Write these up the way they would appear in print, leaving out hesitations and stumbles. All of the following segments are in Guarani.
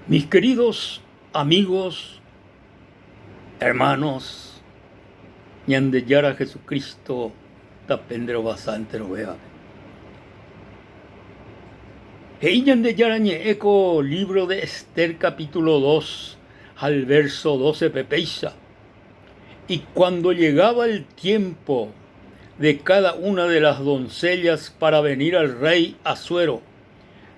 Mis queridos amigos, hermanos, Ñandejára Jesucristo tape nde rovasa enterovévape. He'i Ñandejára ñe'ẽ ko libro de Ester capítulo 2 ha el verso 12-pe péicha, Y cuando llegaba el tiempo de cada una de las doncellas para venir al rey Asuero,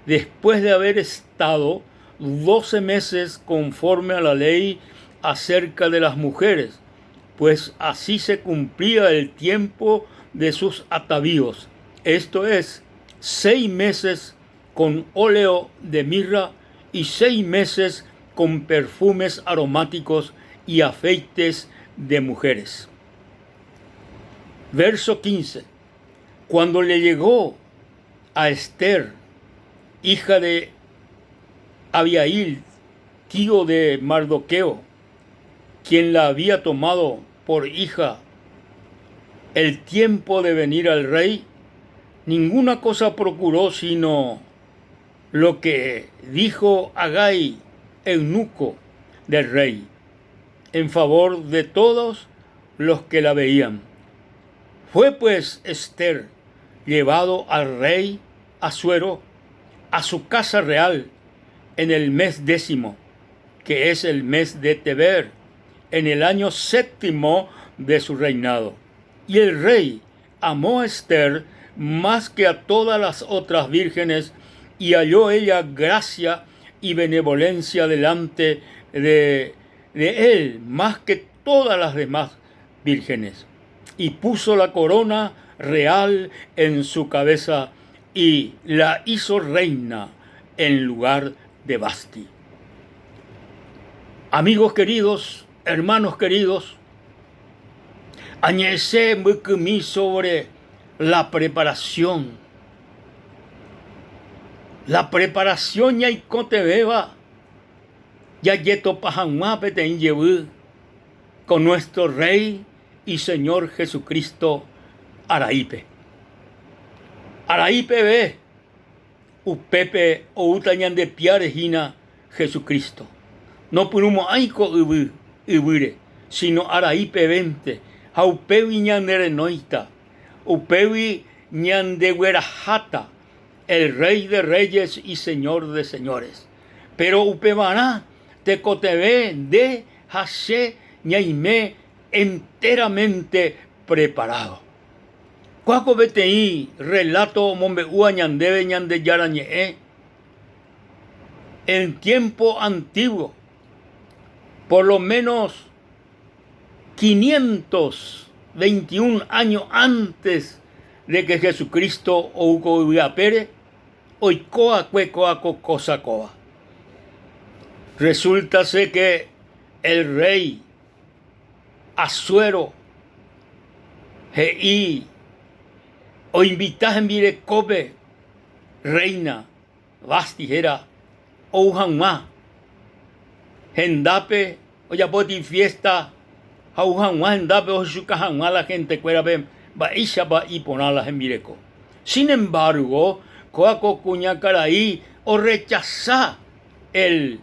después de haber estado doce meses conforme a la ley acerca de las mujeres, pues así se cumplía el tiempo de sus atavíos, esto es, seis meses con óleo de mirra y seis meses con perfumes aromáticos y afeites de mujeres. Verso 15. Cuando le llegó a Ester, hija de Abiail, tío de Mardoqueo, quien la había tomado por hija, el tiempo de venir al rey, ninguna cosa procuró sino lo que dijo Agai, eunuco del rey, en favor de todos los que la veían. Fue pues Ester llevado al rey Asuero a su casa real en el mes décimo, que es el mes de Teber, en el año séptimo de su reinado. Y el rey amó a Ester más que a todas las otras vírgenes, y halló ella gracia y benevolencia delante de, de él más que todas las demás vírgenes. Y puso la corona real en su cabeza y la hizo reina en lugar de Vasti. Amigos queridos, hermanos queridos, añe'ẽse mbykymi sobre la preparación. La preparación ñaikotevẽva jajetopa hag̃ua peteĩ jevy con nuestro Rey y Señor Jesucristo araípe. Arai peve upépe oúta ñande piáre hína Jesucristo. Nopyrũmo'ãi ko yvy yvýre, sino arai pevénte, ha upégui ñane renóita, upégui ñandegueraháta el Rey de Reyes y Señor de Señores. Péro upevarã tekotevẽ nde ha che ñaime enteramente preparado. Kóa ko peteĩ relato omombe'úva ñandéve Ñandejára Ñe'ẽ en tiempo antiguo, por lo menos quinientos veintiún años antes de que Jesucristo ou ko yvy apére, oiko va'ekue kóa ko kósa kóva. Resultase que el rey Asuero he'i oinvita hembirekópe rréina Vasti héra ou hag̃ua hendápe ojapo peteĩ fiésta ha ou hag̃ua hendápe ohechuka hag̃ua la hentekuérape mba'éichapa iporã la hembireko. Sin embargo, kóva ko kuñakarai orrechasa el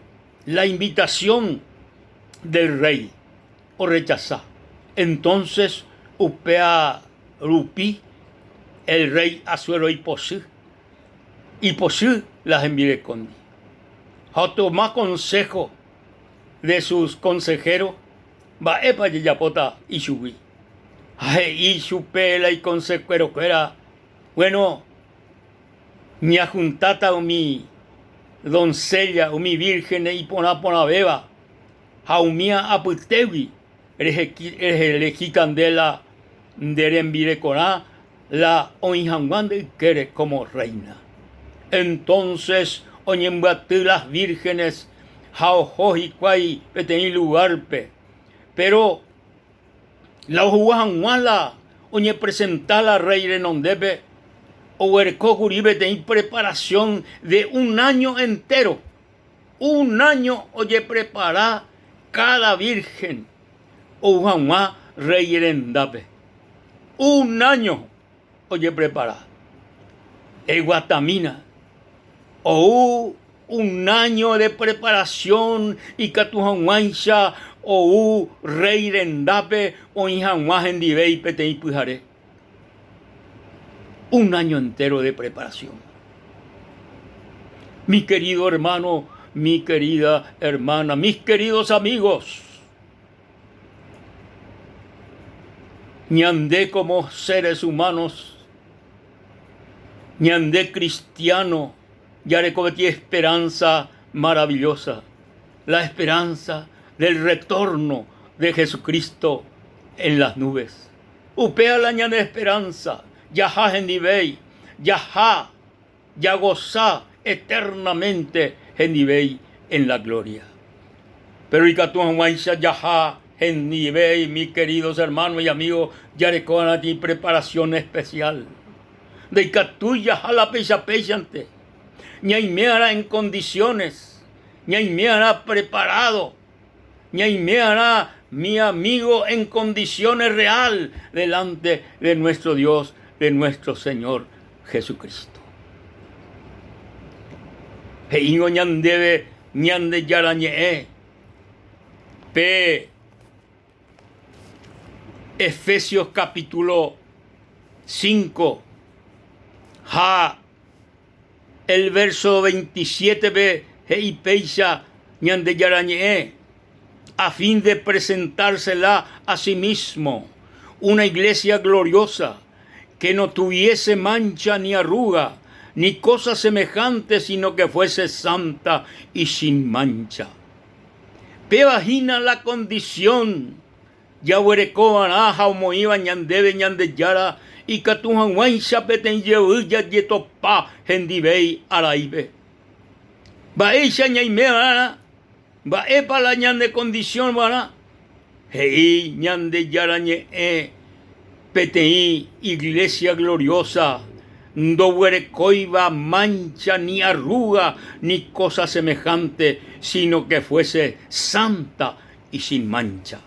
la invitación del rey orrechasa. Entonces upéa rupi el rey Asuero ipochy, ipochy la hembirekóndi. Ha otoma consejo de sus consejeros mba'épa jajapóta ichugui. Ha he'i chupe la ikonsehuerokuéra, Bueno, ñahuntáta umi doncella, umi vírgenes iporã porãvéva ha umía apytégui rehelehíta nde la nde rembirekorã la oĩ hag̃ua nde ykére kómo rréina. Entónses oñembyaty las vírgenes ha oho hikuái peteĩ lugárpe. Péro La ohuga hag̃ua la oñepresenta la rréi renondépe oguereko kuri peteĩ preparasión de un áño entéro. Un áño ojeprepara káda vírhen ou hag̃ua rréi rendápe. Un áño ojeprepara. Eguatamína ou. un áño de preparación ikatu hag̃uáicha ou rréi rendápe oĩ hag̃ua hendivéi peteĩ pyhare. Un año entero de preparación. Mi querido hermano, mi querida hermana, mis queridos amigos, ñande como seres humanos, ñande cristiano, jareko peteĩ esperanza maravillosa, la esperanza del retorno de Jesucristo en las nubes. Upéva la ñane esperanza, jaha hendivéi, jaha jagoza eternamente hendivéi en la gloria. Pero ikatu hag̃uáicha jaha hendivéi, mis queridos hermanos y amigos, jareko va'erã peteĩ preparación especial. Ndaikatúi jaha la péicha péichante, ñaime va'erã en condiciones, ñaime va'erã preparado. Ñaime'arã mi amigo en condiciones real delante de nuestro Dios, de nuestro Señor Jesucristo. He'íngo ñandéve Ñandejára Ñe'ẽ pe Efesios capítulo 5 ha El verso 27-pe he'i péicha Ñandejára Ñe'ẽ, A fin de presentársela a sí mismo, una iglesia gloriosa, que no tuviese mancha ni arruga, ni cosa semejante, sino que fuese santa y sin mancha. Péva hína la condición Jaguerekova'erã ha omoĩva ñandéve Ñandejára ikatu hag̃uáicha peteĩ jevy jajetopa hendivéi araípe. Mba'éicha ñaimeva'erã? Mba'épa la ñane kondisión va'erã? He'i Ñandejára Ñe'ẽ peteĩ iglésia gloriosa ndoguerekóiva mancha ni arruga ni cosa semejante, sino que fuese santa y sin mancha.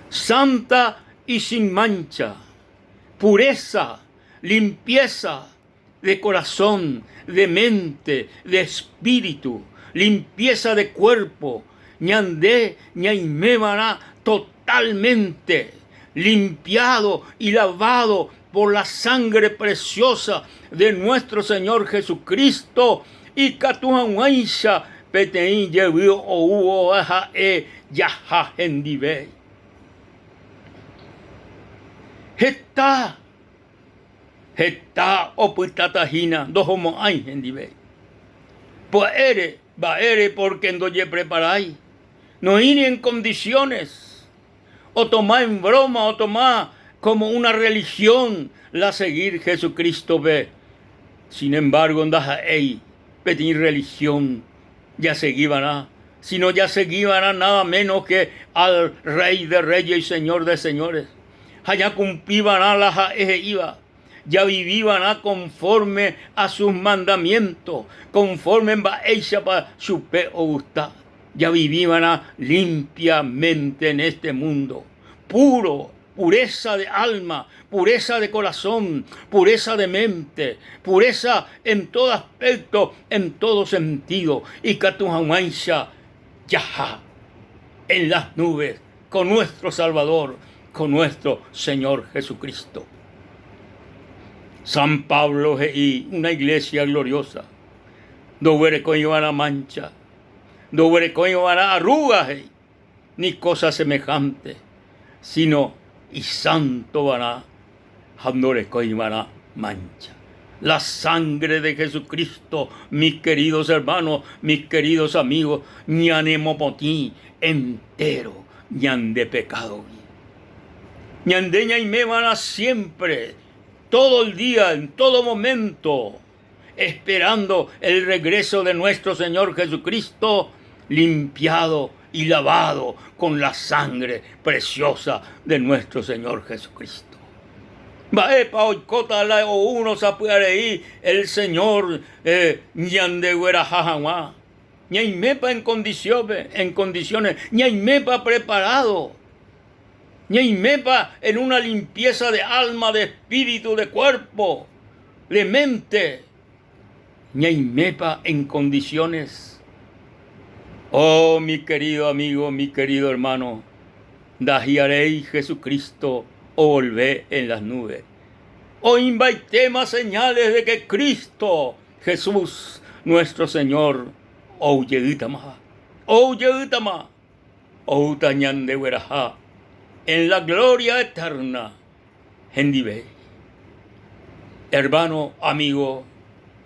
Santa y sin mancha, pureza, limpieza de corazón, de mente, de espíritu, limpieza de cuerpo, ñande ñaimévarã totalmente limpiado y lavado por la sangre preciosa de nuestro Señor Jesucristo ikatu hag̃uáicha peteĩ jevy oúvo ha'e jaha hendive. Heta, heta opytáta hína ndohomo'ãi hendive. Pya'ére, mba'ére pórke ndojepreparái, noĩri en condiciones. Otoma en broma, otoma como una religión la seguir Jesucristo-pe. Sin embargo, ndaha'éi peteĩ religión jasegiva'erã, sino jasegiva'erã nada menos que al Rey de Reyes y Señor de Señores. Ha ñakumpliva'erã la ha'e he'íva, javiviva'erã conforme a sus mandamientos, conforme mba'éichapa chupe ogusta. Javiviva'erã limpiamente en este mundo, puro, pureza de alma, pureza de corazón, pureza de mente, pureza en todo aspecto, en todo sentido, ikatu hag̃uáicha jaha en las nubes con nuestro Salvador, con nuestro Señor Jesucristo. San Pablo he'i una iglesia gloriosa, ndoguerekóiva'erã mancha, Ndoguerekóiva'erã arruga, he'i, ni cosa semejante, sino isántova'erã ha ndorekóiva'erã mancha. La sangre de Jesucristo, mis queridos hermanos, mis queridos amigos, ñanemopotĩ entero ñande pekádogui. Ñande ñaimeva'erã siempre, todo el día, en todo momento, esperando el regreso de nuestro Señor Jesucristo, limpiado y lavado con la sangre preciosa de nuestro Señor Jesucristo. Mba'épa oikóta la oúrõ sapy'arei el Señor eh, ñandegueraha hag̃ua? Ñaimépa en condiciones, en condiciones, ñaimépa preparado? Ñaimépa en una limpieza de alma, de espíritu, de cuerpo? De mente? Ñaimépa en condiciones? Oh, mi querido amigo, mi querido hermano, ndahi'aréi Jesucristo ovolve en las nubes. Oĩmbaitéma señales de que Cristo Jesús nuestro Señor ou jeýtama. Ou jeýtama. Oúta ñandegueraha en la gloria eterna hendive. Hermano, amigo,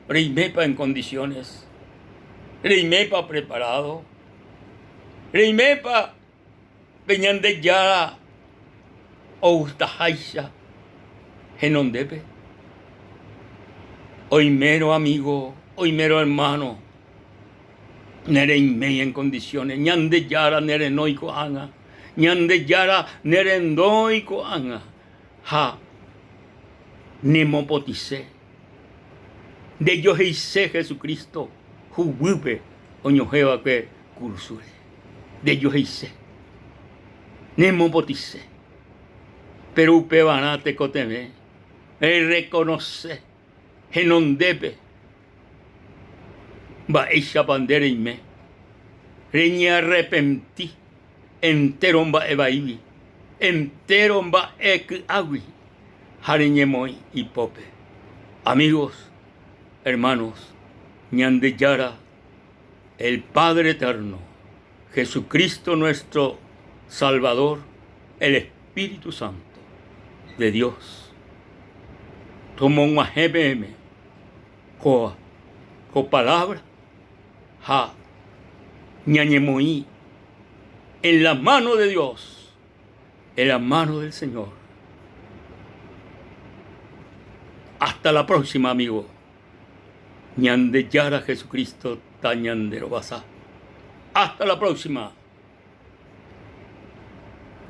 reimépa en condiciones? Reimépa preparado? Reimépa pe Ñandejára ogustaháicha henondépe? Oimérõ amigo, oimérõ hermano, nereiméi en condiciones, Ñandejára nerenói ko'ág̃a, Ñandejára nerendói ko'ág̃a ha nemopotĩse. Ndejoheise Jesucristo huguýpe oñohẽva'ekue kurusúre. Ndejoheise, nemopotĩse. Péro upevarã tekotevẽ rerekonose henondépe Mba'éichapa nde reime reñearrepenti entéro mba'e vaígui, entéro mba'e ky'águi ha reñemoĩ ipópe? Amigos, hermanos, Ñandejára, el Padre Eterno, Jesucristo nuestro Salvador, el Espíritu Santo de Dios, tomog̃uahẽ peẽme Kóva ko palávra ha ñañemoĩ en la mano de Dios, en la mano del Señor. Hasta la próxima, amigo. Ñandejára Jesucristo tañanderovasa. Hasta la próxima.